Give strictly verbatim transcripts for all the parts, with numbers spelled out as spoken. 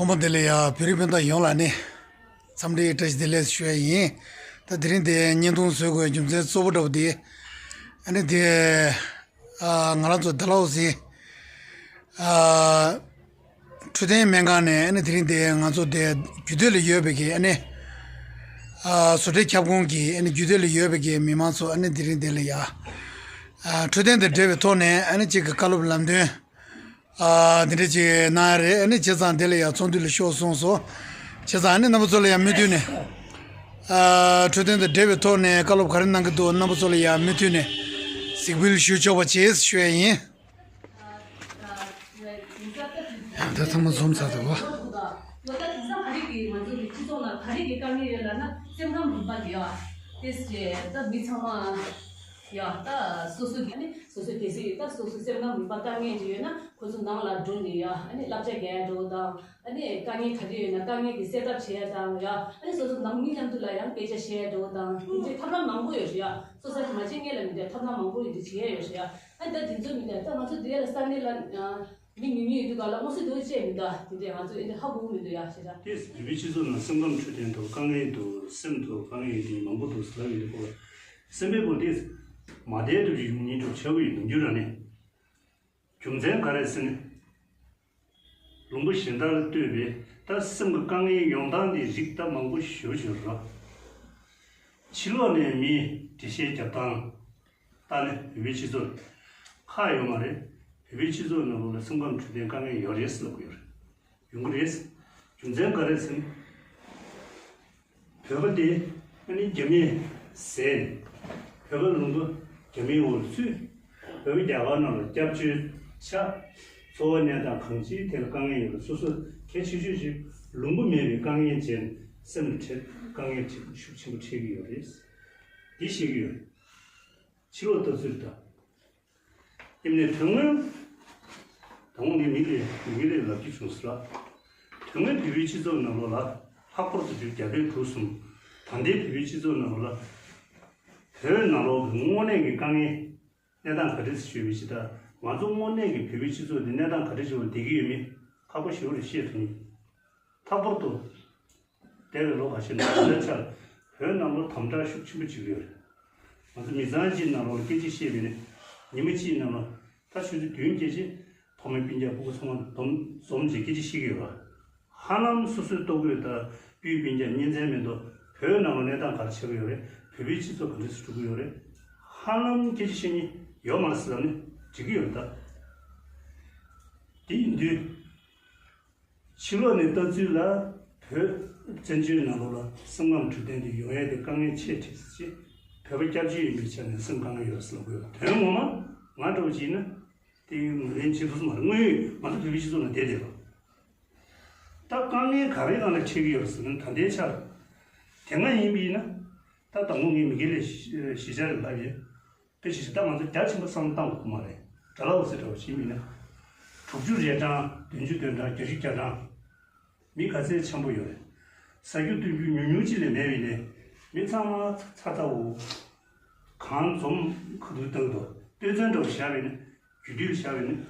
ཚང་མ་བདེ་ལེགས་ཡ། བོད་རིགས་སྤུན་ཟླ་ཡོངས་ལ་ནི་འཚམས་འདྲི་བཀྲ་ཤིས་བདེ་ལེགས་ཞུ་ཡ་ཡིན། ད་དེ་རིང་དེ་བརྙན་ཐུང་བཟོ་དགོས་རྒྱུ་མཚན་གཙོ་བོ་འདྲ་བོ་དེ་ཨ་ནི་དེ་ཨ་ང་རང་ཚོ་ཌལ་ཧོ་སི་ཨ་འཕྲོད་བསྟེན་སྨན་ཁང་ནས་ཨ་ནི་དེ་རིང་དེ་ང་ཚོ་དེ་རྒྱུད་སྟོད་ལ་ཡོད་པའི་གི་ཨ་ནི་ཨ་བཟོ་གྲྭའི་ཁྱབ་ཁོངས་ཀྱི་ཨ་ནི་རྒྱུད་སྟོད་ལ་ཡོད་པའི་གི་མི་མང་ཚོ་ཨ་ནི་དེ་རིང་དེ་ལ་ཡ་ཨ་འཕྲོད་བསྟེན་དང་འབྲེལ་བའི་ཐོག་ནས་ཨ་ནི་གཅིག་གི་བཀའ་སློབ་ལམ་སྟོན། ཨ་དེ་འདྲ་ཅིག་གནང་ཡ་རེད། ཨ་ནི་བྱས་ཙང་དེ་ལ་ཡང་ཚོགས་འདུ་ལ་ཤོག་གསུངས་སོང་། བྱས་ཙང་ཨ་ནི་རྣམ་པ་ཚོ་ལ་ཡང་མུ་མཐུད་ནས་ཨ་འཕྲོད་བསྟེན་དང་འབྲེལ་བའི་ཐོག་ནས་བཀའ་སློབ་ག་རེ་གནང་གི་འདུག་རྣམ་པ་ཚོ་ལ་ཡང་མུ་མཐུད་ནས་གཟིགས་འབུལ་ཞུ་ཆོག་པ་བྱེད་ཞུ་ཡ་ཡིན། ད་ཚང་མ་འཛོམས་ཚར་འདུག་བ། ད་དེང་སང་ག་རེ་གི་ང་ཚོ་གི་སྤྱི་ཚོགས་ནང་ག་རེ་གི་དཀའ་ངལ་ཡོད་ལབ་ན་སེམས་ཁམས་རིག་པ་དེ་ཡ། དེ་ཟེར་ད་མི་ཚང་མ་ཡ་ད་སོ་སོ་གི་ནི་སོ་སོའི་གལ་སྲིད་ད་སོ་སོའི་སེམས་ཁམས་རིག་པ་དཀའ་ངལ་ཅིག་ཡོད་ན། ཁོ་ཚོ་ནང་ལ་འགྲོ་ནས་ཡ་ཨ་ནི་བསླབ་བྱ་རྒྱག་ཡ་འགྲོ་དང་། ཨ་ནི་དཀའ་ངལ་ག་རེ་ཡོད་ན་དཀའ་ངལ་གྱི་སེལ་ཐབས་བྱེད་ཡ་དང་ཡ། ཨ་ནི་སོ་སོ་ནང་མི་མཉམ་དུ་ལ་ཡང་དཔེ་ཆ་བཤད་ཡ་འགྲོ་དང་། དེ་འདྲའི་ཐབས་ལམ་མང་པོ་ཡོད་རེད་ཡ། སོ་སོ་གི་མ་བྱེད་མཁན་ལ་མི་འདྲ་ཐབས་ལམ་མང་པོ་ཡོད་དེ་བྱེད་ཡ་ཡོད་རེད་ཡ། ཨ་ནི་ད་དེ་ཚོ་མི་འདྲ་ད་ང་ཚོ་འདི་ལ་ས་གནས་ལ་མི་ཉུང་ཉུང་ཡོད་དུས་ག་ལ་མངོན་གསལ་དོད་པོ་བྱས་མི་འདུག་དེ་འདྲའི་ང་ཚོ་ཨེ་འདྲ་ཧ་གོ་གི་མི་འདུག་ཡ་ཞེ་དྲག་དེ་བོད་པའི་སྤྱི་ཚོགས་ནང་སེམས་ཁམས་འཕྲོད་བསྟེན་ཐོག་དཀའ་ངལ་འདུག་སེམས་ཐོག་དཀའ་ངལ་ཡོད་མཁན་མང་པོ་འདུག་ཟེར་ལབ་ཡོད་དུས་ག་ལ། སེམས་པའི་སྐོར་དེ་མ་བསྡད་དུ་ཡིན་ཉིན་དུ་ཆགས་ཀྱི་ཡོད་མི་འགྱུར་ར་ནས། རྒྱུ་མཚན་ག་རེ་ཟེར་ན། ལུང་པ་གཞན་དག་ལ་ལྟོས་པའི་ད་སེམས་ཀྱི་དཀའ་ངལ་ཡོང་སྟངས་དེ་རིགས་ད་མང་པོ་ཞེ་པོ་ཅིག་ཡོད་རེད། ཕྱི་ལོགས་ནས་མིས་འགྲེལ་བཤད་རྒྱབ་སྟངས་ལྟ་ན་བོད་པའི་སྤྱི་ཚོགས་ཁག་ཡོད་མ་རེད། བོད་པའི་སྤྱི་ཚོགས་ནང་ལོགས་ལ་སེམས་ཁམས་འཕྲོད་བསྟེན་དཀའ་ངལ་ཡོད་རེད་ཟེར་ལབ་ཀྱི་ཡོད་རེད། ཡོང་གི་རེད། རྒྱུ་མཚན་ག་རེ་ཟེར་ན། བོད་པ་དེ་ཨ་ནི་རྒྱ་མིས་བཟས་ནས་བོད་པ་ལུང་པ་རྒྱ་མིའི་འོག་ལ་ཚུད། བོད་པ་རྒྱ་གར་ནང་ལ་སྐྱབས་བཅོལ་ཆགས། འཚོ་བ་གནས་སྟངས་གང་ཅིའི་ཐད་ལ་དཀའ་ངལ་ཡོད་ལ་སོ་སོ་གལ་ཆེ་ཤོས་ཤིག་ལུང་པ་མེད་པའི་དཀའ་ངལ་བྱས་ནས་སེམས་ལ་འཕྲད་དཀའ་ངལ་ཤུགས་ཆེན་པོ་འཕྲད་ཀྱི་ཡོད་རེད། འདི་ཤེས་ཀྱི་ཡོད་རེད། ཕྱི་ལོགས་ལྟ་ཚུལ་དང་། ཡིན་ནའི་དོན་དངོས། དང་པོ་ངས་མི་ལས་མི་ལས་ལབ་རྒྱུ་བྱུང་ཟེར་ལ། དོན་དངོས་བོད་པའི་སྤྱི་ཚོགས་ནང་ལོགས་ལ་ལྷག་པར་དུ་བོད་རྒྱ་བལ་འབྲུག་གསུམ། ད་ལྟའི་བོད་པའི་སྤྱི་ཚོགས་ནང་ལོགས་ལ། བོད་ནང་ལོགས་ཀྱི་དངོས་གནས་ཀྱི་དཀའ་ངལ་གནས་སྟངས་ག་འདྲ་ཞིག་ཡོད་མེད་ཅིག་དང་། ང་ཚོ་དངོས་གནས་ཀྱི་བོད་པའི་སྤྱི་ཚོགས་འདི་གནས་སྟངས་ག་འདྲ་ཞིག་ལ་བསྡད་ཀྱི་ཡོད་མེད་ཁག་པོ་ཞེ་པོ་རེད་ཤེས་ཐུབ་མིན། ལྷག་པར་དུ། འདས་པའི་ལོ་ཁ་ཤས་ནང་ལ་ཆར་བོད་ནང་ལོ་དམ་དྲག་ཤུགས་ཆེན་པོ་བྱེད་ཀྱི་ཡོད་རེད། ང་ཚོ་མི་ཚང་གཅིག་ནང་ལོགས་ལ་སྐད་ཆ་བཤད་པ་ཡིན་ན་ཉི་མ་གཅིག་ནང་ལ་ད་ཆུ་ཚོད་བདུན་སྐད་ཆ་ཐོག་མའི་སྤུན་ཀྱག་ཕྲུ་གུ་ཚང་མ་འཛོམས་འཛོམས་བྱས་སྐད་ཆ་བཤད་ཀྱི་ཡོད་པ། ཧ་ལམ་སོ་སོའི་ལྟོ་གོས་དང་སྤུའི་སྤུན་ཀྱག་གཉེན་ཚན་མེད་དོ། བོད་ནང་ལོགས་གནས་སྟངས་ག་རེ་ཆགས་ཀྱི་ཡོད་རེད། བོད་པའི་སྤྱི་ཚོགས་ག་འདྲ་ཞིག་འགྲོ་གི་ཡོད་རེད། ཧ་ལམ་སྐད་ཆ་བཤད་མཁན་ཡོད་མ་རེད་ཟེར་ལབ་ནས་འགྲིག་གི་ཡོད་རེད་ད། དེ་ཡིན་དུས། ཕྱི་ལོགས་ནས་ལྟ་ཚུལ་ལ་བོད་བཙན་བྱོལ་ནང་ལོགས་ལ་སེམས་ཁམས་འཕྲོད་བསྟེན་དེ་ཡོང་ཡས་དེ་དཀའ་ངལ་ཆེ་གྲས་སུ་ཆེ། བོད་པ་སྐྱབས་བཅོལ་ཡིན་པའི་ཆ་ནས་སེམས་དཀའ་ངལ་ཡོད་ཟེར་ལབ་དགོས་ཡོད། དོན་ངོ་མ་ང་འདྲ་བོ་ཅིག་ཡིན་ན་དེ་ངོས་ལེན་བྱེད་ཐུབ་ས་མ་རེད། དངོས་ཡོད་ང་ཚོ་བོད་པའི་སྤྱི་ཚོགས་ནང་བསྡད་བསྡད་པ། ད་དཀའ་ངལ་ག་རེ་སྒང་ལ་འཕྲད་ཀྱི་ཡོད་ཟེར་ན་ད་ལྟའི་ཆར་དེ་སྔ་ཡིན་པ་ཡིན་ན་ད་དང་པོ་ངས་མི་སྒེར་ལ་གཞིས་ཆགས་རེ་ལབ་ཡོད། དཔེ་ཆ་ཞིག་ད་ང་ཚོ་རྒྱ་ཆེན་པོ་བསམ་བློ་བཏང་དགོས་མ་རེད། གྲྭ་ལ་འོ་ཟེར་འདྲ་བོ་ཞིག་མིན་ན། དྲུག་ཅུ་རེ་གྲངས་བདུན་ཅུ་དོན་གྲངས་བརྒྱད་ཅུ་གྱ་གྲངས། མི་ག་ཚད་འཆམ་པོ་ཡོད་རེད། ཟ་རྒྱུ་འཐུང་རྒྱུ་ཉུང་ཉུང་ཅིག་ལས་མེད་པས་ནས་མི་ཚང་མ་ཚ་ཚ་འོ། གང་འཛོམས་ཁུ་བསྡུ་བཏང་འདུག་དཔེ་མཚོན་འདྲ་བོ་བཞག་པས་ན། རྒྱུད་སྟོད་བཞག་པས་ན།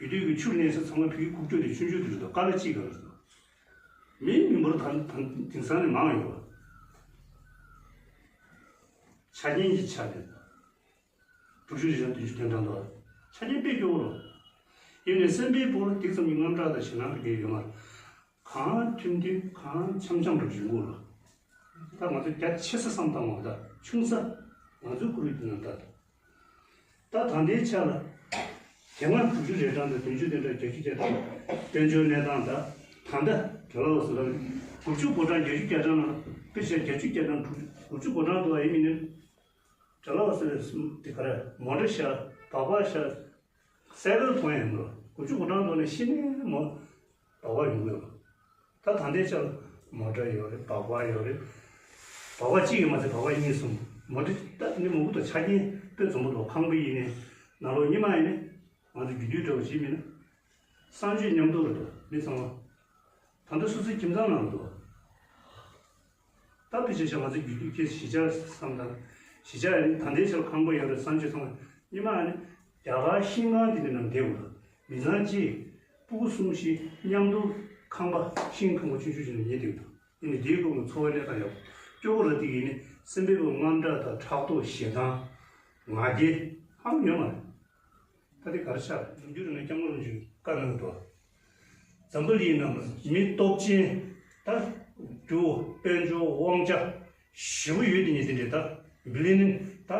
རྒྱུད་སྟོད་ཀྱི་ཆུ་གནས་ས་ཚང་མ་ཕ་གི་ཁུག་ཀྱོག་དེ་ཆུང་ཆུང་དུ་རེད་འདུག་ཀ་ལ་གཅིག་ག་རེད་འདུག་མི་མི་འབོར་ད་ད་དེང་སང་ནས་མང་ཡོད་པ། ཆ་རྐྱེན་གྱི་ཆ་དེ། དྲུག་ཅུ་རེ་གྲངས་བདུན་ཅུ་དོན་གྲངས་འདུག་ཆ་རྐྱེན་དཔེ་སྐྱོ་བོ་རེད། ཡིན་ནའི་སེམས་པའི་སྤོ་ལོ་འདི་ཙམ་གྱི་དངངས་སྐྲག་དང་ཞེད་སྣང་གི་ཡོད་མ་རེད། གང་ཐུང་ཐུང་གང་འཆམ་འཆམ་རུ་ཡོང་གི་རེད། ད་ང་ཚོ་རྒྱ་ཆེ་ས་བསམ་བཏང་བ་དང་ཆུང་ས་ང་ཚོའི་ཁོར་ཡུག་འདི་ན་ད། ད་ད་ལྟའི་ཆ་ལ། དེ་སྔ་དྲུག་ཅུ་རེ་གྲངས་དང་བདུན་ཅུ་དོན་གྲངས་བརྒྱད་ཅུ་གྱ་གྲངས་དཔལ་འབྱོར་གནས་སྟངས་དང་ད་ལྟ་གྲྭ་ལ་བ་སུ་ལ་དགུ་བཅུ་གོ་གྲངས་བརྒྱད་ཅུ་གྱ་གྲངས་ནང་དཔེ་ཆ་བརྒྱད་ཅུ་གྱ་གྲངས་དྲུག་དགུ་བཅུ་གོ་གྲངས་འདུག་ཨ་ཡིན་མིན་ནི། གྲྭ་ལ་བ་སུ་ལ་སུམ་དེ་ག་རེ་མོ་ཊ་ཤ་སྦག་སྦག་ཤ་སའི་ཀལ་ཐོང་ཡང་འདུག་དགུ་བཅུ་གོ་གྲངས་འདུག་ནས་ཤི་ནས་མོ་སྦག་སྦག་ཡོང་གི་ཡོད། ད་ད་ལྟའི་ཆར་མོ་ཊ་ཡོད་རེད། སྦག་སྦག་ཡོད་རེད། སྦག་སྦག་གཅིག་ཡོད་མ་ཚད་སྦག་སྦག་གཉིས་གསུམ། མོ་ཊ་ད་ནི་མང་པོ་དང་ཆ་རྐྱེན་དཔེ་འཛོམས་པོ་འདུག་ཁང་པ་ཡིན་ནའི་ནང་ལོགས་ཉི་མ་ཡིན་ནའི་ང་ཚོ་རྒྱུད་སྟོད་འདྲ་བོ་ཞིག་མིན་ན་གསང་སྤྱོད་མཉམ་དུ་རེད་འདུག་མི་ཚང་མ་ད་ལྟ་སོ་སོའི་ཁྱིམ་ཚང་ནང་འདུག་ད་དཔེ་ཆ་བཞག་ང་ཚོ་རྒྱུད་སྟོད་ཁྱེད་གཞིས་ཆགས་བསམ་དང་། གཞིས་ཆགས་ཡིན་ད་ལྟའི་ཆར་ཁང་པ་ཡོད་རེད། གསང་སྤྱོད་ཚང་མ་ཉི་མ་ནི་རྒྱ་གར་ཤིང་ཁང་འདི་འདྲ་ནང་བསྡད་འོ། མི་ཚང་གཅིག་སྤུ་གུ་གསུམ་བཞི་མཉམ་དུ་ ཁང་པ་ཤིང་ཁང་པ་ཆུང་ཆུང་ཞིག་ནང་ཉལ་བསྡད་འདུག་ཡིན་ནའི་དེའི་སྐོར་གྱི་འཚོ་བའི་གནས་སྟངས་ཡག་པོ། སྐྱོ་པོ་ར་དེ་ཡིན་ནའི་སེམས་པའི་སྐོར་དངངས་སྐྲག་དང་ཕྲག་དོག་ཞེ་སྡང་ང་རྒྱལ་ཧ་ལམ་ཡོད་མ་རེད། ད་དེ་ག་རེ་ཆགས་རེད། ནམ་རྒྱུན་རིང་ལ་སྐྱབས་མགོན་རིན་པོ་ཆེས་བཀའ་གནང་འདུག་འཛམ་བུ་གླིང་ནང་ལ་མི་སྟོབས་ཆེན་ད་རྒྱུ་དཔལ་འབྱོར་དབང་ཆ་ཞེ་པོ་ཡོད་དེ་ཉིད་དེ་འདྲས་ད་བི་ལི་ནི་ད་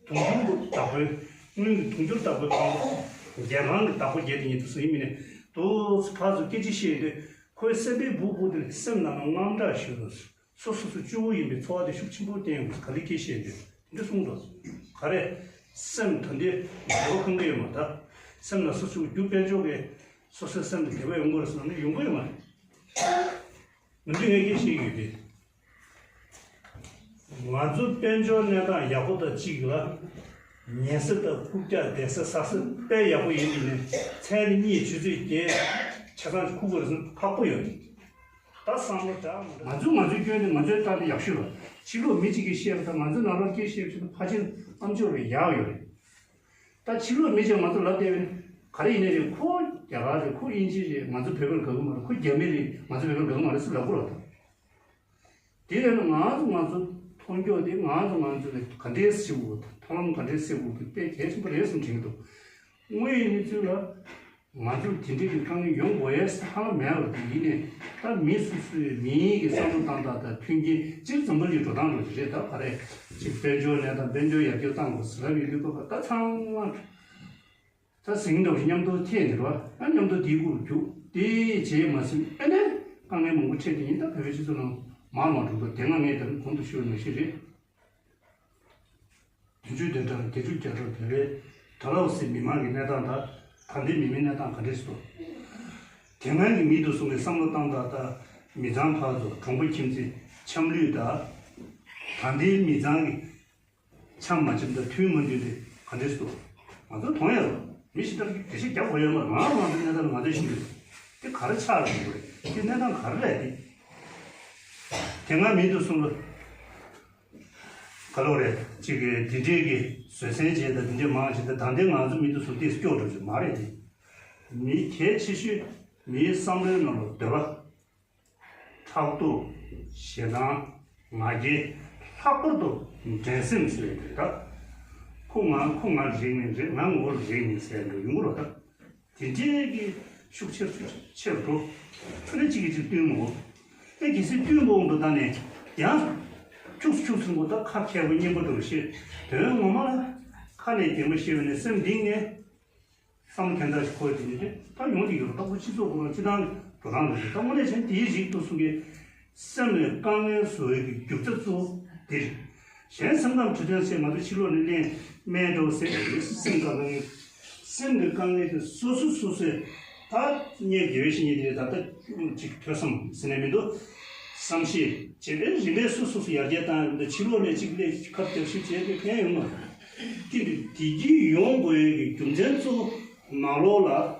དུང་ཕྱུར་གྱི་བདག་པོའི་དངུལ་གྱི་དུང་ཕྱུར་བདག་པོའི་ཁང་པ་རྒྱལ་ཁང་གི་བདག་པོ་བརྒྱབ་དེ་ཉིད་དུ་སུ་ཡིན་མིན་ནས་དུ་ཕར་ཚུར་སྐད་ཆ་བཤད་དུས་ཁོའི་སེམས་པའི་སྦུག་སྦུག་དེ་ལ་སེམས་ནང་ལ་དངངས་སྐྲག་ཞིག་འདུག་སོ་སོ་སོ་སྐྱོ་བོ་ཡིན་པའི་ཚོར་བ་དེ་ཤུགས་ཆེན་པོ་བསྟན་ཡོང་གི་ག་ལེར་སྐད་བཤད་དུས་འདི་གསུངས་འདུག་ག་རེ། སེམས་ད་ལྟའི་བདེ་བ་ཁེངས་ཀྱི་ཡོད་མ་རེད། ད་སེམས་ལ་སོ་སོ་རྒྱུ་དཔལ་འབྱོར་གྱིས་སོ་སོའི་སེམས་ལ་བདེ་བ་ཡོང་གི་རེད་ཟེར་ན་ཡོང་གི་ཡོད་མ་རེད། ང་ཚོས་ངས་སྐད་བཤད་ཀྱི་ཡོད་དེ། ང་ཚོ་དཔལ་འབྱོར་གནས་སྟངས་ཡག་པོ་དང་གཅིག་ལ། ཉལ་ས་དང་རྐུབ་བཀྱག་བསྡད་ས་ཟ་ས་དཔེ་ཡག་པོ་ཡིན་དུས་ནས་མཚན་རེ་གཉིས་ཆུ་ཚོད་བརྒྱད་ཆ་ཚང་ཁུག་དགོས་རེད་ཟེར་ན་ཁག་པོ་ཡོད་རེད། ད་བསམ་བློ་དྲག་མ་དྲག་ང་ཚོས་ང་ཚོའི་སྐྱོན་དེ་ང་ཚོས་བལྟས་ཏེ་ཡག་ཤོས་རེད། ཕྱི་ལོགས་མི་གཅིག་གིས་བཤད་པ་དང་ང་ཚོའི་ནང་ལོགས་སྐད་བཤད་པ་ཕྱིན་ན་ཕལ་ཆེར་ཨམ་ཅོག་ལས་ཡག་ཡོད་རེད། ད་ཕྱི་ལོགས་མི་གཅིག་ང་ཚོ་ལབ་བསྡད་པ་ནི་ག་རེ་ཡིན་ནའི་རེད། ཁོ་རྒྱ་གར་རེད། ཁོ་དབྱིན་ཇི་རེད། ང་ཚོ་བོད་པར་དགའ་གི་མ་རེད། ཁོ་རྒྱ་མི་རེད། ང་ཚོ་བོད་པར་དགའ་གི་མ་རེད་ཟེར་ལབ་དགོས་རེད་ད། དེ་རེད་ན་ང་ཚོ་ང་ཚོ་མཐོང་ཕྱོགས་དེ་ང་ཚོ་ང་ཚོ་ལ་ག་འདྲས་ཤེས་དགོས། མཐོང་ལམ་ག་འདྲས་སེལ་དགོས་དེ་དཔེ་གལ་ཆེན་པོ་རེད་བསམ་དྲན་གྱི་འདུག་དངོས་ཡོད་གནས་ཚུལ་ལ་ང་ཚོར་དེ་འདྲའི་གི་དཀའ་ངལ་ཡོང་དགོས་ཡས་ཧ་ལམ་མེད་པ་དེ་ཡིན་ནའི་ད་མི་སོ་སོའི་མིའི་གི་བསམ་བློ་བཏང་སྟངས་དང་མཐུན་རྐྱེན་སྤྱིར་འཛམ་བུ་གླིང་འགྲོ་སྟངས་འགྲོ་གི་རེད། ད་ག་རེ་ཅིག་དཔལ་འབྱོར་གནས་སྟངས་དཔལ་འབྱོར་ཡར་རྒྱས་གཏང་དགོས་ཟེར་ལབ་ཡོད་ལུས་པ་ད་ཚང་མ། ད་ཟིང་འདྲ་བོ་ཞིག་མཉམ་དུ་ཐེག་ནས་རོ། ཨ་མཉམ་དུ་དེའི་སྐོར་རྒྱུག་དེ་བྱས་མ་ཟིན་ཨ་ནི་དཀའ་ངལ་མང་པོ་འཕྲད་དེ་ཡིན། ད་བོད་པའི་སྤྱི་ཚོགས་ནང་མང་མང་འགྲོ་འདུག་དེ་སྔ་ངས་ད་གོང་དུ་ཞུས་པ་ནང་བཞིན་རེད། བདུན་ཅུ་དོན་གྲངས་བརྒྱད་ཅུ་གྱ་དྲུག་བོད་པའི་གྲྭ་ལོག་སི་མི་མང་གི་གནས་སྟངས་དང་ད་ལྟའི་མི་མིའི་གནས་སྟངས་ག་འདྲས་སུ། དེ་སྔ་གི་མི་དེ་ཚོ་གི་བསམ་བློ་བཏང་སྟངས་དང་མི་ཚང་ཕར་ཚུར་གྲོང་པ་ཁྱིམ་མཚེས་འཆམ་ལུགས་དང་ད་ལྟའི་མི་ཚང་གི་འཆམ་མ་འཆམ་དང་མཐུན་མ་མཐུན་དེ་ག་འདྲས་སུ། ང་ཚོ་མཐོང་ཡ་རོ། མི་ཞིག་ལྟར་གྱི་འགྲེལ་བཤད་རྒྱག་དགོས་ཡོད་མ་རེད། ང་རང་ང་ཚོའི་གནས་སྟངས་ང་ཚོས་ཤེས་ཀྱི་རེད། དེ་ག་རེ་ཆགས་རེད་འདུག་རེད། དེ་གནས་སྟངས་ག་རེ་རེད་དེ། དེ་སྔ་མི་དེ་ཚོ་ལ་ག་ལོག་རེད་ཅིག་གི་དེ་འདྲའི་གི་བཟོད་བསྲན་བྱས་དང་དེ་འདྲའི་མང་བྱས་དང་ད་ལྟའི་ང་ཚོ་མི་དེ་ཚོ་དེ་སྐྱོ་འགྲོ་རྒྱུ་མ་རེད་དེ། མི་གལ་ཆེ་ཤོས་མིའི་བསམ་བློའི་ནང་ལ་འདོད་པ། ཕྲག་དོག་ཞེ་སྡང་ང་རྒྱལ། ལྷག་པར་དུ་འགྲན་སེམས་ཟེར་བའི་དེ་དག་ཁོ་ང་ཁོ་ང་རིག་ནི་རེད། ང་ངོ་རིག་ནི་ཟེར་འགྲོ་ཡོང་གི་རོ། ད་དེ་འདྲའི་གི་ཤུགས་ཆེར་ཤུགས་ཆེར་འགྲོ་ཁ་ནས་གཅིག་གིས་གཅིག་བསྟུན་མོ། ཨེ་གལ་སྲིད་བསྟུན་པོ་འོང་དུ་ད་ནས་ཡང་ཁྱུགས་སུ་ཁྱུགས་སུ་འགོ་ད་ཁ་མཁས་པོ་སྙན་པོ་འགྲོ་ཤེས། དོན་ངོ་མ་ལ་ཁ་ནས་རྒན་པོ་ཤེས་པ་ནས་སེམས་གཏིང་ནས། བསམ་བློ་དེ་འདྲ་ཞིག་འཁོར་དེ་ནི་དེ་ད་ཡོང་གི་ཡོད་རེད། ད་ཁོ་སྤྱི་ཚོགས་ཁོ་རང་སྤྱི་བཏང་གི་འགྲོ་སྟངས་རེད། ད་དངོས་གནས་བྱས་ན་དེའི་རིགས་དུ་གསུང་གི་སེམས་ལ་དཀའ་ངལ་བཟོ་ཡས་ཀྱི་རྒྱུ་རྩ་གཙོ་བོ་འདི་རེད། གཞན་སེམས་ཁམས་འཕྲོད་བསྟེན་ཟེར་ང་ཚོ་ཕྱི་ལོགས་ནས་ལན་སྨན་འགྲོ་ཟེར་སེམས་དཀའ་ངལ་སེམས་ཀྱི་དཀའ་ངལ་དེ་སོ་སོ་སོ་སོས་ད་ངས་དགེ་བའི་བཤེས་གཉེན་དེ་ད་ལྟ་ཅིག་ཐོས་བསམ་ཟེར་ནས་མི་འདུག་བསམ་ཤེས་བྱས་པའི་རིམ་པས་སོ་སོ་སོ་ཡར་རྒྱས་བཏང་ཡོང་དུས་ཕྱི་ལོགས་ནས་གཅིག་ལས་ཁ་བརྒྱབ་ཤུགས་བྱས་ཏེ་ཕན་ཡོང་མ་རེད། དེ་འདི་དེ་གི་ཡོང་དགོས་ཡས་ཀྱི་རྒྱུ་མཚན་གཙོ་བོ་ནང་ལོགས་ལ་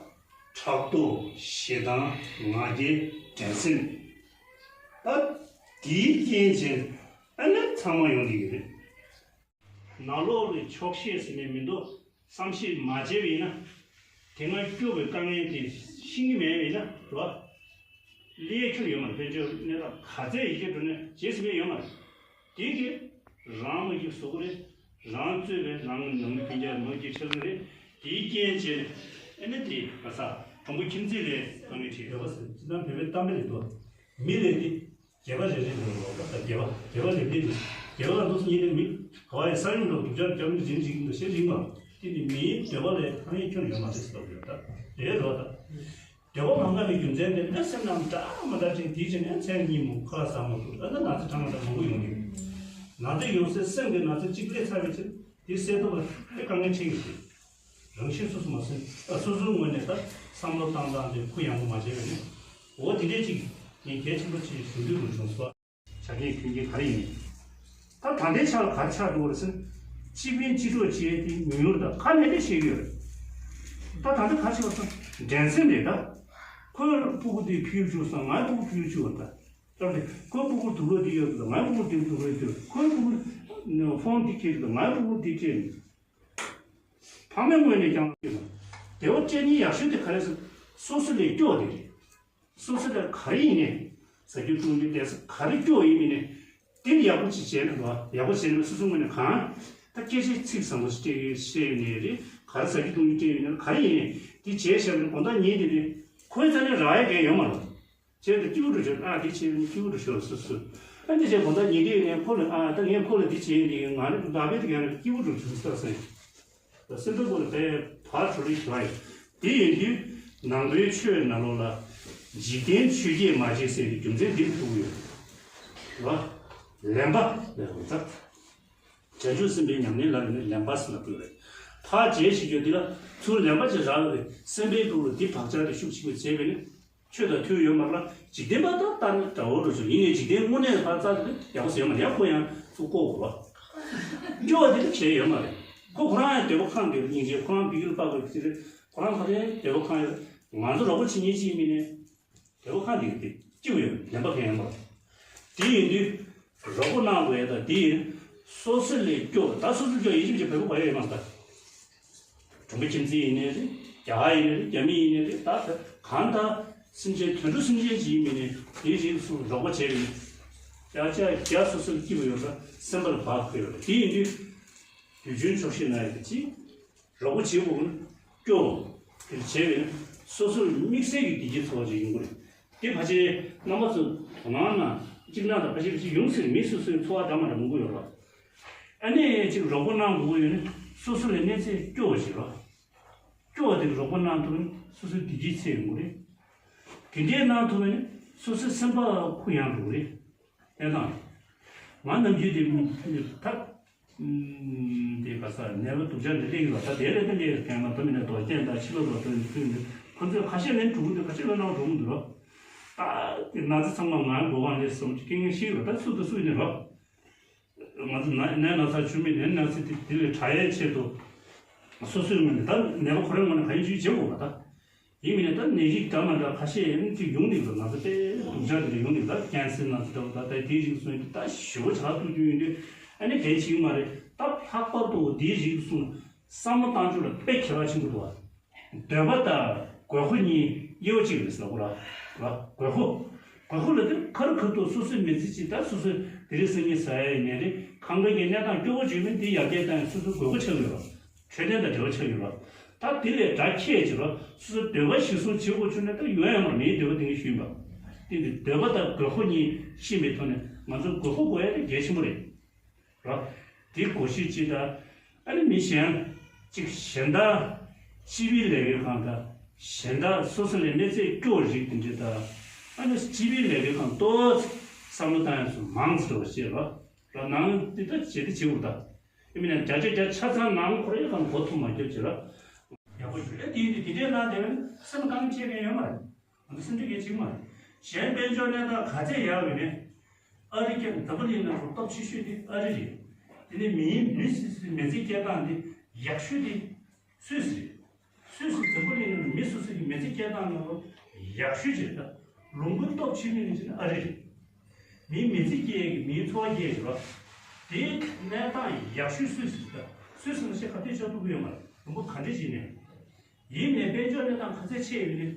ཕྲག་དོག་ཞེ་སྡང་ང་རྒྱལ་འགྲན་སེམས། ད་དེའི་རྐྱེན་བྱས་ཨ་ནི་ཚང་མ་ཡོང་གི་ཡོད་རེད། ནང་ལོགས་ལ་ཆོག་ཤེས་ཟེར་ནས་མི་འདུག་བསམ་ཤེས་མ་བྱས་པ་ཡིན་ན། དེ་སྔ་སྐྱོ་བའི་དཀའ་ངལ་དེ་ཤེས་ཀྱི་མེད་པ་ཡིན་ན་རོ། ལས་ཁྱོན་ཡོད་མ་རེད། དཔལ་འབྱོར་གནས་སྟངས་ག་ཚད་ཡི་གེ་འགྲོ་ནས་བྱེད་ཟིན་པ་ཡོད་མ་རེད། དེ་གི་རང་མ་གི་བཟོ་གི་རེད། རང་གཙོས་པའི་རང་ནང་མི་སྤུན་ཀྱག་མ་གི་ཆགས་ཀྱི་རེད། དེའི་རྐྱེན་བྱས་ཨ་ནི་དེ་ག་ས་གྲོང་པ་ཁྱིམ་མཚེས་ལས་དཀའ་ངལ་འཕྲད་ཡོད་པ་ཟེར། ཅི་ལྟར་བོད་པའི་གཏམ་དཔེ་རེད་དོ། མི་ལས་ཏེ། སྒལ་པ་རེ་རེ་ལས་ལོག་པ་དང་སྒལ་པ་སྒལ་པ་ལས་ཏེ་ནི་སྒལ་པ་ལ་འདུག་སེ་ཉིན་རེ་མི་ག་བ་ཡི་ས་ཡོམ་འགྲོ་སྡུག་ཅག་སྐྱབས་མི་རིན་རིག་འདུག་ཤེས་རིག་མ་དེ་ནི་མིའི་འདོད་པ་ལས་ཐང་ཡིག་ཁྱོན་ཡོད་མ་རེད་ཟེར་བ་ཡོད་ད་རེད་རོ་ད། འདོད་པ་མ་འགག་པའི་རྒྱུ་མཚན་དེ་ཨ་སེམས་ནང་འདྲ་མ་འདྲ་ཅན་དེའི་ཆེད་ནས་མཚན་གཉིས་མོ་ཁ་ལག་ཟ་མ་ཐུབ་ཨ་ན་ན་ཚ་གྲང་མ་འདྲ་མང་པོ་ཡོང་གི་ཡོད། ན་ཚ་ཡོང་སའི་སེམས་ཀྱི་ན་ཚ་གཅིག་སླེབས་ཚར་བའི་ཕྱིར། དེ་སེལ་ཐབས་ལ་དཔེ་དཀའ་ངལ་འཕྲད་ཀྱི་རེད། རང་བཞིན་སོ་སོ་མ་སེལ་ཨ་སོ་སོའི་ངོས་ནས་ད་བསམ་བློ་བཏང་སྟངས་དེ་གུ་ཡངས་པོ་མ་བྱས་པས་ནི། འོ་དེ་འདྲས་ཅིག་ངས་གལ་ཆེན་པོ་ཅིག་ཞུ་འདོད་དུ་བྱུང་སོ། ཆ་རྐྱེན་མཐུན་རྐྱེན་ག་རེ་ཡིན། ད་ད་ལྟའི་ཆར་ག་རེ་ཆགས་འདུག་རེད་ཟེར་ན། སྤྱི་ཕན་སྤྱི་གྲོགས་བྱས་ཏེ་ཉུང་ཉུང་རེད། ད་ཁ་ནས་དེ་བཤད་ཀྱི་ཡོད་རེད། ད་ད་ལྟ་ག་རེ་ཆགས་སོང་འགྲན་སེམས་རེད་ད། ཁོས་སྤུ་གུ་དེ་ཕུལ་བཅུག་སོང་ང་སྤུ་གུ་ཕུལ་བཅུག་ད། ལྟར་ཏེ་ཁོའི་སྤུ་གུར་དུག་ལོག་འདི་ཡོད་དུ་ང་སྤུ་གུར་དེ་དུག་ལོག་འདི་ཡོད་ཁོའི་སྤུ་གུར་ཕོན་འདི་ཁྱེར་དུ་ང་སྤུ་གུར་འདི་ཁྱེར་ནས། ཕ་མའི་ངོས་ནས་ཀྱང་བདེ་བ་སྤྲད་ནི་ཡག་ཤོས་དེ་ག་རེ་ཟེར། སོ་སོ་ལས་སྐྱོ་བ་དེ་རེད། སོ་སོ་ལ་ག་རེ་ཡིན་ནས་ཟ་རྒྱུ་བཏུང་རྒྱུ་བསྡད་ས་ག་རེ་སྐྱོ་ཡིན་མིན་ནས་དེ་ཡག་པོ་ཅིག་བྱས་ན་འགྲོ་བ་ཡག་པོ་བྱས་ན་སོ་སོ་ངོས་ནས་གང་ད་སྐད་ཆ་ཚིག་བཟང་པོ་ཞིག་སྤྲད་ཡོད་བཤད་ཡོད་ནས་རེད། ག་རེ་ཟ་རྒྱུ་བཏུང་རྒྱུ་སྤྲད་ཡོད་ནས་ག་རེ་ཡིན་ནས་དེ་བྱས་བཞག་ནས་དགོང་དག་ཉལ་དེ་ནས་ཁོའི་རྩ་ནས་རག་ཡ་གང་ཡོད་མ་རེད། བྱས་ཏེ་སྐྱིད་པོ་འགྲོ་ཆོག་ཨ་དེ་བྱས་ནས་སྐྱིད་པོ་འགྲོ་ཆོག་སོ་སོ། ཨ་འདི་བྱས་དགོང་དག་ཉལ་དུས་ནས་ཁོ་ལ་ཨ་ད་ངས་ཁོ་ལ་འདི་བྱས་ནས་ང་ནི་ལག་པས་དེ་གང་རེད་སྐྱིད་པོ་འགྲོ་ཆོག་ས་སེ། སེམས་པའི་སྒོ་ལ་དཔེ་བག་གྲོ་རིགས་བཞག་ཡོད། དེ་ཡིན་དུས་ནང་པའི་ཆོས་ནང་ལོགས་ལ་འཇིག་རྟེན་ཆོས་བརྒྱད་མ་བྱེད་ཟེར་བའི་རྒྱུ་མཚན་འདིར་ཐུག་ཡོད། རེད་བ། ལེན་པ་ལས་འགོ་བཙུགས། བྱང་ཆུབ་སེམས་དཔའི་ཉམས་ལེན་ལ་ནི་ལེན་པ་ཟེར་ལ་ཐུག་རེད། ཕར་བྱས་ཤིག་རྒྱུ་འདི་ལ་ཚུར་ལེན་པ་ཅིག་རག་ཡོད་རེད། སེམས་པའི་ཐོག་ལ་འདི་བག་ཆགས་དེ་ཤུགས་ཆེན་པོ་བྱས་པས་ནི། ཆོས་དང་མཐུན་ཡོད་མ་རེད་ལ་འཇིག་རྟེན་པ་དང་ལྟ་ན་འདྲ་བོ་རུ་བྱུང་ཡིན་ནའི་འཇིག་རྟེན་དངོས་གནས་ཕར་བཙལ་ཏེ་ཡག་པོ་ཟེར་མ་ཡག་ཁོ་ཡང་ཚུར་བཀོག་དགོས་ལ། སྐྱོ་བ་དེ་ལ་བྱས་ཡོད་མ་རེད། ཁོ་ཁོ་རང་ཡང་འདོད་པ་ཁེངས་དེ་སྙིང་རྗེ་ཁོ་རང་བི་གིལ་པག་པ་དེ་རེད། ཁོ་རང་ཁ་རེ་འདོད་པ་ཁེངས་ཡོད། ང་ཚོ་རོགས་པ་བྱེད་མཁན་ཅིག་མིན་ནས་འདོད་པ་ཁེངས་དེ་དེ་སྐྱིད་ཡོད་ལེན་པ་ཁེངས་ཡོད་མ་རེད། དེ་ཡིན་དུས་རོགས་པ་གནང་དགོས་ཡ་ད་དེ་ཡིན། སོ་སོ་ལས་སྐྱོ་ད་སོ་སོ་སྐྱོ་ཡིན་ཅིག་བོད་པ་ག་ཡོད་ཡོད་མ་རེད་ད། གྲོང་པ་ཁྱིམ་མཚེས་ཡིན་ནའི་རེད། རྒྱ་གར་ཡིན་ནའི་རེད། རྒྱ་མི་ཡིན་ནའི་རེད། ད་གང་ལྟར་སེམས་ཅན་དུད་འགྲོ་སེམས་ཅན་ཅིག་ཡིན་མིན་ནའི་དེའི་རིགས་སུ་རོགས་པ་བྱས་པ་ཡིན། བརྒྱ་ཆ་བརྒྱ་སོ་སོར་སྐྱིད་པ་ཡོད་ས་སེམས་པར་བག་ཁོས་ཡོད་རེད། དེ་ཡིན་དུས་དུས་རྒྱུན་ཆོག་ཤེས་ན་ཡོད་ཀྱི་རོགས་པ་བྱེད་དགོས་ཀྱི་སྐྱོ་དེ་བྱས་པས་ན་སོ་སོར་དམིགས་བསལ་གྱི་བདེ་སྐྱིད་ཚོར་བ་ཅིག་ཡོང་གི་རེད། དེ་ཕལ་ཆེར་རྣམ་པ་ཚོ་དོ་སྣང་ན་གཅིག་ན་དང་ཕལ་ཆེར་ཕལ་ཆེར་ཡོང་སྲིད་མི་སོ་སོའི་འཚོ་བ་འདྲ་མ་འདྲ་མང་པོ་ཡོད་རེད། ཨ་ནི་གཅིག་རོགས་པ་གནང་དགོས་ཀྱི་ཡོད་ན་སོ་སོ་ལ་གནས་ཚད་སྐྱོ་བ་ཞིག་རེད། སྐྱོ་བ་དེ་རོགས་པ་གནང་ཐུབ་ན་སོ་སོའི་བདེ་སྐྱིད་ཚད་ཡོང་གི་རེད། དེ་འདྲའི་གནང་ཐུབ་ན་ནི་སོ་སོའི་སེམས་པ་གུ་ཡངས་འགྲོ་གི་རེད། བསྟན་སྟངས། ང་ནམ་རྒྱུན་དེ་ཐབས། དེ་ག་ས་ནད་པ་སྡུག་ཅག་འདི་སླེབས་ཡོད་པ་ད་དེ་ལས་ད་སླེབས་ཡོད་མཁན་མ་གཏོགས་མི་ནས་རྡོ་རྐྱེན་དང་ཕྱི་ལོགས་ལ་ཐོན་ཐོན་འདུག་ཁོ་ཚོས་ཁ་ཤས་ལན་གྲུང་འདུག་ཁ་ཤས་ལ་གནང་གྲུང་འདུག་རོ། ད་དེ་ན་ཚ་ཚང་མ་ང་མགོ་གང་ལས་སོང་ཅིག་སྐད་ངན་ཤེས་རོ། ད་སུ་དང་སུ་ཡིན་ནས་རོ། ང་ཚོ་ན་ནད་ན་ཚ་བྱུང་མི་ནད་ན་ཚ་དེ་དེ་ལས་དྲག་ཡའི་ཆེད་དུ་སོ་སོའི་ངོས་ནས་ད་ནད་པ་ཁོ་རའི་ངོས་ནས་ག་ཡིན་ཅིག་བྱེད་དགོས་པ་ད། ཡིན་མིན་ད་ནད་རིགས་འདྲ་མ་འདྲ་ཁ་ཤས་ཡང་ཅིག་ཡོང་གི་འདུག་ང་ཚོ་དཔེ་སྡུག་ཅག་དེ་འདྲ་ཡོང་གི་འདུག་ད་ཀན་སར་ན་ཚ་འདྲ་བོ་ད་ལྟའི་དེའི་རིགས་སོང་ཡིན་ད་ཞེ་པོ་ཇག་ཐུག་རྒྱུ་ཡིན་དུས་ཨ་ནི་གལ་ཆེ་གི་མ་རེད། ད་ལྷག་པར་དུ་དེའི་རིགས་སོང་བསམ་བློ་བཏང་ཕྱོགས་ལ་དཔེ་ཁྱད་པར་ཆེན་པོ་འདུག་བ། འདོད་པ་དང་དགོས་མཁོ་གཉིས་དབྱེ་བ་གཅིག་རེད་ཟེར་བ་ར། དགོས་མཁོ། དགོས་མཁོ་ལ་དེ་ཁ་རུ་ཁ་ཐུག་སོ་སོའི་མི་ཚེ་གཅིག་ད་སོ་སོའི་དེ་རིང་སང་ཉིན་ཟ་ཡ་ཡིན་ནའི་རེད། ཁང་པའི་གི་གནས་སྟངས་སྐྱོ་བོ་བྱུང་མིན་དེ་ཡར་རྒྱས་བཏང་ཡ་སོ་སོའི་དགོས་མཁོ་ཆགས་ཡོད་ར། འཕྲོད་བསྟེན་དང་འབྲེལ་བ་ཆགས་ཡོད་ར། ད་དེ་ལས་དགྲ་ཁྱད་ཅིག་ར་སོ་སོའི་འདོད་པ་གཞིར་བཟུང་བྱེད་དགོས་བྱུང་ན་ད་ཡོང་ཡ་མ་རེད། མིའི་འདོད་པ་དེ་ངས་ཞུས་པ། དེ་འདི་འདོད་པ་དང་དགོས་མཁོ་གཉིས་ཤེས་པའི་ཐོག་ནས་ང་ཚོ་དགོས་མཁོ་དགོས་ཡ་དེ་གལ་ཆེན་པོ་རེད། ར། དེ་གོ་ཤེས་ཅིག་དང་། ཨ་ནི་མི་གཞན། གཅིག་གཞན་དག་སྤྱི་པའི་ལས་ཀའི་སྒང་དང་། གཞན་དག་སོ་སོ་ལས་གནས་ཚད་སྐྱོ་བ་རིགས་དེ་འདྲ་དང་། ཨ་ནི་སྤྱི་པའི་ལས་ཀའི་སྒང་ཏོག་ཙམ་བསམ་བློ་བཏང་ཡ་སོ་མང་ཙམ་འགྲོ་བ་བྱེད་རོགས། ར་ནང་དེ་ལྟར་བྱེད་དེ་བྱེད་དགོས་ད། ཨ་མིན་ན་བརྒྱ་ཆ་བརྒྱ་ཆ་ཚང་ནང་ཁོ་རའི་སྒང་མགོ་ཐུག་མ་རྒྱབ་བྱེད་རོགས། ཡག་པོ་ཞུ་ཨེ་དེ་ཡིན་དུས་དེ་འདྲའི་ནང་དེ་བས་སེམས་གཏིང་ནས་བྱེད་མཁན་ཡོད་མ་རེད། ང་ཚོ་སེམས་ཁྲལ་གལ་ཆེ་མ་རེད། གཞན་དཔལ་འབྱོར་གནས་སྟངས་ག་ཚད་ཡག་ཡོད་ནས། ཨ་རི་ཀྱང་འཛམ་བུ་གླིང་ནང་ལ་སྟོབས་ཆེ་ཤོས་དེ་ཨ་རི་རེད། དེ་ནས་མིའི་མི་སོ་སོའི་མི་ཚེ་སྐྱེལ་སྟངས་དེ་ཡག་ཤོས་དེ་སུད་སི་རེད། སུད་སི་འཛམ་བུ་གླིང་ནང་མི་སོ་སོ་གི་མི་ཚེ་སྐྱེལ་སྟངས་ནང་ལ་ཡག་ཤོས་ཅིག་རེད་ད། ལུང་པ་སྟོབས་ཆེ་ཤོས་ནི་ཅིག་ནི་ཨ་རི་རེད། མིའི་མི་ཚེ་སྐྱེལ་གི་མིའི་འཚོ་བ་སྐྱེལ་གི་རེད་བ། དེའི་གནས་སྟངས་ཡག་ཤོས་སུད་སི་རེད་ད། སུད་སི་ནང་བཞིན་ག་དུས་ཆགས་ཐུབ་ཀྱི་ཡོད་མ་རེད། ལུང་པ་ག་འདྲ་ཞིག་ནས། ཡིན་ནའི་དཔལ་འབྱོར་གནས་སྟངས་ག་ཚད་ཆེ་ཡོད་ནི།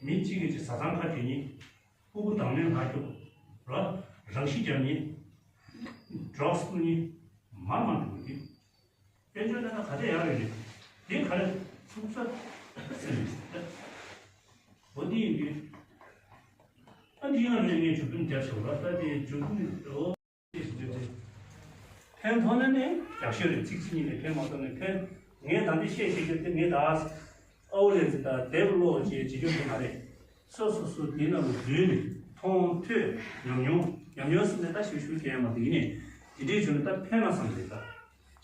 མི་གཅིག་གིས་ཅིག་བཟའ་ཚང་ཁ་གྱོན་ནི། སྤུ་གུ་དང་ལེན་ཁ་གྱོན། ར། རང་ཤི་རྒྱབ་ནི། ཌྲག་སི་འཐུང་ནི། མར་མར་འགྲོ་གི། དཔལ་འབྱོར་གནས་སྟངས་ག་ཚད་ཡག་ཡོད་ནི། དེ་ག་རེ་ཚུགས་ས་ཟེར་ནི། འོ་དེ་ཡིན་དུས། ཨ་འདི་ཡང་ནས་ངས་མཇུག་སྡོམ་རྒྱབ་ཆོག་ར། ད་དེ་མཇུག་སྡོམ་འོ། ཕན་ཐོགས་ན་ནི་ཡག་ཤོས་རེད། ཚིག་གཅིག་གཉིས་ནས་ཕན་མ་ཐོགས་ན་ཕན། ངས་ད་འདི་བཤད་བཤད་རྒྱུ་དེ་ངས་ད་ཨའུ་ལན་ཙི་དང་དེབ་ཀློག་ཅེས་བྱེད་རྒྱུ་དེ་མ་རེད། སོ་སོ་སོ་དེའི་ནང་ལ་འཛུལ་ནས་མཐོང་ཐོས་ཉམས་མྱོང་ཉམས་མྱོང་ཟེར་ནས་ད་ཞུ་ཞུ་གལ་མ་འདུག་ཡིན་ནའི་དེ་འདྲའི་བྱུང་ན་ད་ཕན་ན་བསམ་རེད་ད།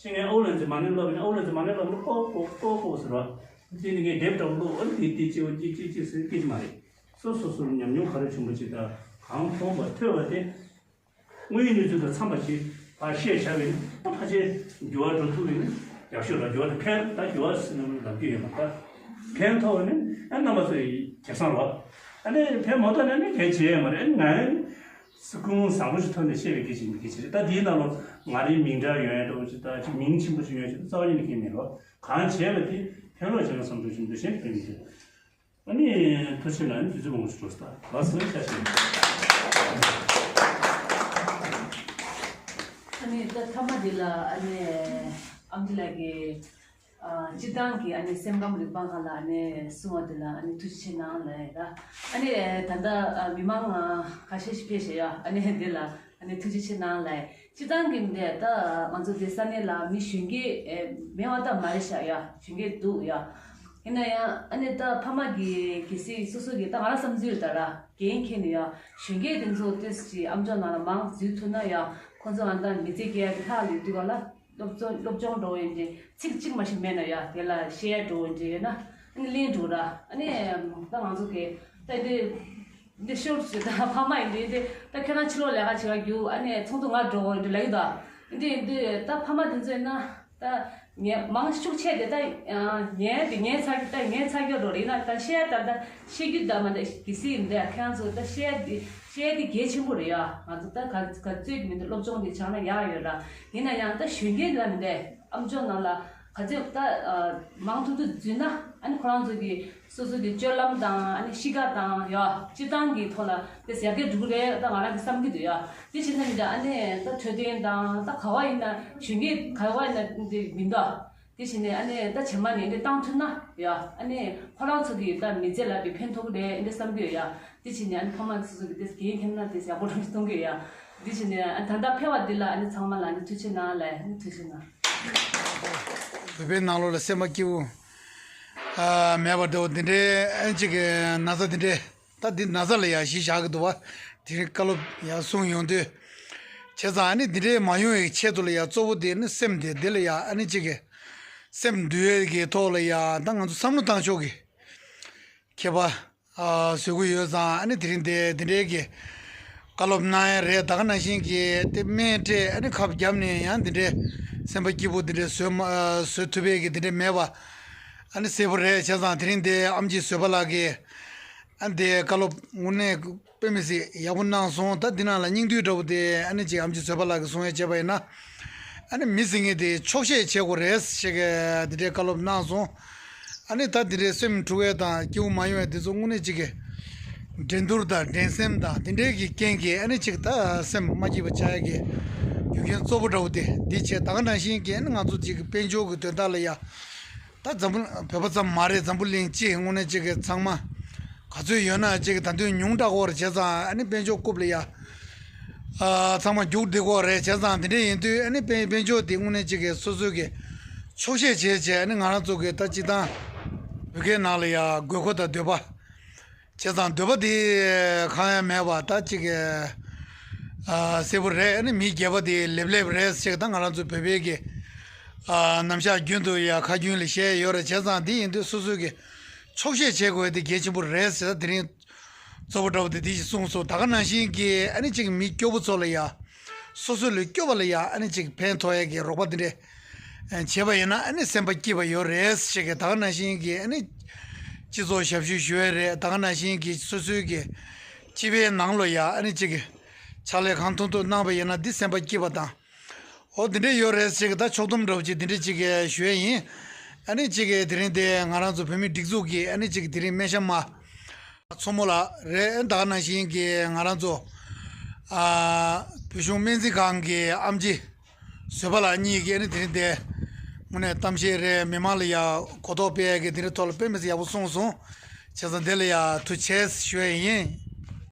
ཅི་ངས་ཨའུ་ལན་ཙི་མ་ཎི་ཀློག་ཡིན་ན་ཨའུ་ལན་ཙི་མ་ཎི་ཀློག་ན་ལྐོག་ལྐོག་ལྐོག་ལྐོག་ཟེར་བ། དེ་ནི་ངས་དེབ་འདྲ་བོ་ཀློག་ཨ་ནི་དེ་དེ་ཅི་བ་ཅི་ཅི་ཅི་ཟེར་སྐད་ཅི་མ་རེད། སོ་སོ་སོ་ལ་ཉམས་མྱོང་ག་རེ་བྱུང་བ་ཅིག་དང་གང་མཐོང་བ་ཐོས་པ་དེ། དངོས་ཡོད་གནས་ཚུལ་དང་འཚམས་པ་ཞིག་ཕར་བཤད་བྱ་བའི་ཕ་ཆེ་འགྱུར་བ་འགྲོ་ཐུབ་པའི་ཡག་ཤོས་ལ་འགྱུར་བ་དེ་ཕན་ད་འགྱུར་བ་ཟེར་ནས་ལབ་རྒྱུ་ཡོད་མ་རེད། ཕན་ཐོགས་ནི་ཨ་རྣམ་པ་ཚོ་ཡི་གེ་སང་རོགས་ཨ་ནི་ཕན་མ་ཐོགས་ན་ནི་གལ་ཆེ་ཡ་མ་རེད། ཨ་ནི་ང་ཡང་སྐུ་ངོ་བཟང་པོ་ཞིག་ཐོག་ནས་བཤད་པའི་སྐད་ཆ་མི་སྐད་ཆ་རེད། ད་དེའི་ནང་ལ་ང་རའི་མིང་གྲགས་ཡོད་ཡ་འདྲ་བོ་ཞིག་ད་ཅིག་མིང་ཆེན་པོ་ཞིག་ཡོད་ཞིག་རྩ་བ་ཉིད་ནས་གང་མེད་རོགས། གང་བྱས་པ་དེ་ཕན་རོགས་བྱས་ན་བསམ་འདུག་ཞིག་འདུག་གཞན་ཕན་མི་འདུག་ཨ་ནི་ཐུགས་རྗེ་ཆེ་ལ་ཨ་ནི་དུས་ཚོད་མང་པོ་ཞིག་འགྲོ་ས་ལགས་སོ། ཡ་ཤེས། ཨ་ནི་ད་མཐའ་མ་འདི་ལ་ཨ་ནི་ཨམ་ཆི་ལགས་ཀྱིས་ཨ་སྤྱིར་བཏང་གི་ཨ་ནི་སེམས་ཁམས་རིག་པ་སྒང་ལ་ཨ་ནི་གསུང་བ་འདི་ལ་ཨ་ནི་ཐུགས་རྗེ་ཆེ་གནང་ལབ་ཡ་ད། ཨ་ནི་ད་ལྟ་ཨ་མི་མང་ཨ་ཁ་ཤས་ཤིག་ཕེབས་ཤག་ཡ། ཨ་ནི་འདི་ལ་ཨ་ནི་ཐུགས་རྗེ་ཆེ་གནང་ལབ་ཡ། སྤྱིར་བཏང་གི་འདི་ད་ང་ཚོ་འདི་ས་གནས་ལ་མི་གཞོན་སྐྱེས་ཨེ་མེད་པ་ད་མ་རེད་ཤག་ཡ། གཞོན་སྐྱེས་འདུག་ཡ། ཡིན་ན་ཡང་ཨ་ནི་ད་ཕ་མ་གི་གལ་སྲིད་སོ་སོ་གི་ད་ང་རང་བསམ་ཚུལ་ད་ར་འགན་འཁྱེར་ནས་ཡ། གཞོན་སྐྱེས་དེ་ཚོ་ཏོག་ཙམ་ཅིག་ཨམ་ཅོག་ནང་ལ་མང་འཛུལ་ཐུབ་ན་ཡ། ཁོང་ཚོ་ཨ་ད་མི་ཚེ་སྐྱེལ་ཡ་གི་ལྷག་ལུས་དུས་ག་ལ་སློབ་སྦྱོང་སློབ་སྦྱོང་འགྲོ་ཡིན་གྱི་ཚིག་གཅིག་མ་ཞིག་མེད་ན་ཡ། དེ་ལ་བཤད་འགྲོ་འདྲ་ཡོད་ན་ཨ་ནི་གླེང་འགྲོ་ར། ཨ་ནི་ད་ང་ཚོ་གི་ད་འདི་འདི་ཤོར་ཞིག་ད་ཕ་མ་ཡིན་འདི་འདི་ད་ཁྱེད་རང་ཕྱི་ལོགས་ལས་ཀ་བྱེད་ག་རྒྱུག་ཨ་ནི་ཚོགས་འདུ་ང་འགྲོ་འདི་ལབ་ཡོད་ད། འདི་འདི་ད་ཕ་མ་དེ་ཚོ་ཡིན་ན་ད་ངས་མང་ཤུགས་ཆེ་དེ་ད་ངས་འདི་ངས་ཚ་ད་ངས་ཚ་རྒྱུ་འགྲོ་རེད་ན་ད་བཤད་ད་ད་བཤད་རྒྱུ་ད་མ་ད་གི་སི་ཡིན་འདི་ཁྱེད་རང་ཚོ་ད་བཤད་འདི་བཤད་འདི་གལ་ཆེན་པོ་རེད་ཡ། ང་ཚོ་ད་ག་ག་ཚོད་མི་འདུག་སློབ་སྦྱོང་འདི་བྱང་ན་ཡག་ཡོད་ར། ཡིན་ན་ཡང་ད་གཞོན་སྐྱེས་ལ་མི་འདི་ཨམ་ཅོག་ནང་ལ་ག་ཚོད་ད་མང་ཐུབ་ཐུབ་འཛུལ་ན་ཨ་ནི་ཁོ་རང་ཚོ་གི་སོ་སོ་གི་སྤྱོད་ལམ་དང་ཨ་ནི་གཤིས་ཀ་དང་ཡ་སྤྱིར་བཏང་གི་ཐོག་ལ་དེ་ཡར་རྒྱས་འགྲོ་གི་རེད་ད་ང་རང་གི་བསམ་གི་འདུག་ཡ། དེ་བྱས་ན་མི་འདྲ་ཨ་ནི་ད་འཕྲོད་བསྟེན་དང་ད་ག་བ་ཡིན་ན་གཞོན་སྐྱེས་ག་བ་ཡིན་ན་དེ་མི་འདུག་དེ་བྱས་ནས་ཨ་ནི་ད་བྱེ་མ་ནས་འདི་བཏང་ཐུབ་ན་ཡ་ཨ་ནི་ཁོ་རང་ཚོ་གི་ད་མི་ཚེ་ལ་དེ་ཕན་ཐོགས་གི་རེད་འདི་བསམ་གི་ཡོད་ཡ། དེ་བྱས་ནས་ཨ་ནི་ཕ་མ་སོ་སོ་གི་དེ་འགན་འཁྱེར་ན་དེ་ཡག་པོ་རང་གཏོང་གི་ཡོད་ཡ། དེ་བྱས་ནས་ཨ་ནི་ད་ལྟ་ཕེབས་པ་འདི་ལ་ཨ་ནི་ཚང་མ་ལ་ཨ་ནི་ཐུགས་རྗེ་གནང་ལ་ཨ་ནི་ཐུགས་རྗེ་གནང་། བོད་པའི་ནང་ལོགས་ལ་སེམས་པ་སྐྱིད་པོ་ཨ་མེད་པ་འདྲ་བོ་འདི་འདྲའི་ཨ་ཅིག་གི་ན་ཚ་འདི་འདྲའི་ད་འདི་ན་ཚ་ལ་ཡ་གཞི་བཞག་གི་འདུག་བ། དེ་རིང་བཀའ་སློབ་ཡ་གསུང་ཡོང་དུས་བྱས་ཙང་ཨ་ནི་འདི་འདྲའི་མ་ཡོང་བའི་ཆེད་དུ་ལ་ཡ་གཙོ་བོ་དེ་ནི་སེམས་དེ་འདི་ལ་ཡ་ཨ་ནི་ཅིག་གི་སེམས་འདུལ་བའི་གི་ཐོག་ལ་ཡ་ད་ང་ཚོ་བསམ་བློ་བཏང་ཕྱོགས་ཀྱི་ཁྱད་པར། ཨ་བཟོ་གི་ཡོད་ཙང་ཨ་ནི་དེ་རིང་དེ་འདི་འདྲའི་གི་བཀའ་སློབ་གནང་ཡ་རེད། ད་ག་ནང་བཞིན་གྱི་དེ་སྨན་སྤྲད་ཨ་ནི་ཁབ་བརྒྱབ་ནས་ཡང་འདི་འདྲའི་སེམས་པ་སྐྱིད་པོ་འདི་འདྲའི་བཟོས་མ་ཨ་བཟོ་ཐུབ་པའི་གི་འདི་འདྲའི་མེད་པ་ཨ་ནི་གསལ་པོ་རེད། བྱས་ཙང་དེ་རིང་དེ་ཨམ་ཆི་བཟོད་པ་ལགས་ཀྱིས་ཨ་ནི་དེ་བཀའ་སློབ་དངོས་གནས་དཔེ་མི་སྲིད་ཡག་པོ་གནང་སོང་། ད་འདི་ནང་ལ་སྙིང་བསྡུས་འདྲ་བོ་དེ་ཨ་ནི་ཅིག་ཨམ་ཆི་བཟོད་པ་ལགས་ཀྱིས་གསུང་ཡ་བྱས་པ་ཡིན་ན། ཨ་ནི་མི་ཟེར་མཁན་དེ་ཆོག་ཤེས་བྱེད་དགོས་རེད་ཞེས་གི་འདི་འདྲའི་བཀའ་སློབ་གནང་སོང་། ཨ་ནི་ད་འདི་འདྲའི་སེམས་འཁྲུག་ཡས་དང་སྐྱིད་པོ་མ་ཡོང་ཡས་འདི་ཚོ་དངོས་གནས་ཅིག་གི་འགྲན་བསྡུར་དང་འགྲན་སེམས་དང་འདི་འདྲའི་གི་རྐྱེན་གྱིས་ཨ་ནི་ཅིག་ད་སེམས་མ་སྐྱིད་པ་ཆགས་ཡས་ཀྱི་རྒྱུ་རྐྱེན་གཙོ་བོ་འདྲ་བོ་དེ་འདི་བྱས། ད་ག་ནང་བཞིན་གྱི་ཨ་ནི་ང་ཚོ་ཅིག་གི་དཔལ་འབྱོར་གྱི་དོན་དག་ལ་ཡ་ད་འཛམ་བུ་བོད་པ་ཙམ་མ་རེད། འཛམ་བུ་གླིང་སྤྱི་དངོས་གནས་ཅིག་གི་ཚང་མ་ག་ཚོད་ཡོད་ན་ཅིག་གི་ད་དུང་ཉུང་དྲགས་ཀྱི་ཡོད་རེད། བྱས་ཙང་ཨ་ནི་དཔལ་འབྱོར་རྐུབ་ལ་ཡ། ཨ་ཚང་མ་རྒྱུགས་བསྡད་ཀྱི་ཡོད་རེད། བྱས་ཙང་དེ་འདྲ་ཡིན་དུས་ཨ་ནི་དཔལ་དཔལ་འབྱོར་དེ་དངོས་གནས་ཅིག་གི་སོ་སོའི་གི་ཆོག་ཤེས་བྱས་བྱས་ཨ་ནི་ང་རང་ཚོ་གི་ད་སྤྱིར་བཏང་བོད་སྐད་ནང་ལ་ཡ་དགོས་མཁོ་དང་འདོད་པ། བྱས་ཙང་འདོད་པ་དེ་གང་ཡང་མེད་པ་ད་ཅིག་གི་ཨ་གསལ་པོ་རེད། ཨ་ནི་མི་སྒེར་པ་དེ་ལེབ་ལེབ་རེད་ཅིག་ད་ང་རང་ཚོ་བོད་པའི་གི་ཨ་རྣམ་གཞག་རྒྱུན་དུ་ཡ་ཁ་རྒྱུན་ལ་བཤད་ཡོད་རེད། བྱས་ཙང་དེ་ཡིན་དུས་སོ་སོའི་གི་ཆོག་ཤེས་བྱེད་དགོས་དེ་གལ་ཆེན་པོ་རེད་ཟེར། ད་དེ་རིང་གཙོ་བོ་འདྲ་བོ་དེ་དེ་ཞིག་གསུངས་སོང་། ད་ག་ནང་བཞིན་གྱི་ཨ་ནི་གཅིག་མི་སྐྱོ་པོ་ཚོ་ལ་ཡ་སོ་སོ་ལས་སྐྱོ་བ་ལ་ཡ་ཨ་ནི་གཅིག་ཕན་ཐོགས་ཡས་ཀྱི་རོགས་པ་དེ་འདྲས་བྱས་པ་ཡིན་ན་ཨ་ནི་སེམས་པ་སྐྱིད་པ་ཡོད་རེད་ཞེས་ཀྱི། ད་ག་ནང་བཞིན་གྱི་ཨ་ནི་སྤྱི་ཚོགས་ཞབས་ཞུ་ཞུ་ཡས་རེད། ད་ག་ནང་བཞིན་གྱི་སོ་སོའི་གི་སྤྱི་པའི་ནང་ལོ་ཡ་ཨ་ནི་གཅིག་གི་ཕྱག་ལས་གང་ཐུབ་ཐུབ་གནང་པ་ཡིན་ན་འདི་སེམས་པ་སྐྱིད་པ་དང་། འོ་འདི་འདྲས་ཡོད་རེད་ཅིག་ད་ཕྱོགས་བསྡོམས་འདྲ་བོ་ཅིག་འདི་འདྲས་ཅིག་ཞུ་ཡས་ཡིན། ཨ་ནི་ཅིག་དེ་རིང་དེ་ང་རང་ཚོ་བོད་མི་སྒྲིག་འཛུགས་ཀྱི་ཨ་ནི་ཅིག་དེ་རིང་སྨན་ཞབས་མ་མཚོ་མོ་ལགས་རེད། ད་ག་ནང་བཞིན་གྱི་ང་རང་ཚོ་ཨ་བོད་གཞུང་སྨན་རྩིས་ཁང་གི་ཨེམ་ཆི་བཟོད་པ་ལགས་གཉིས་ཀྱིས་ཨ་ནི་དེ་རིང་དེ་དངོས་གནས་གཏམ་བཤད་རེད། མི་མང་ལ་ཡ་གོ་རྟོགས་སྤེལ་ཡས་ཀྱི་དེ་རིང་ཐོག་ལ་དཔེ་མི་སྲིད་ཡག་པོ་གསུངས་སོང་། བྱས་ཙང་དེ་ལ་ཡ་ཐུགས་རྗེ་ཆེ་ཞུ་ཡས་ཡིན།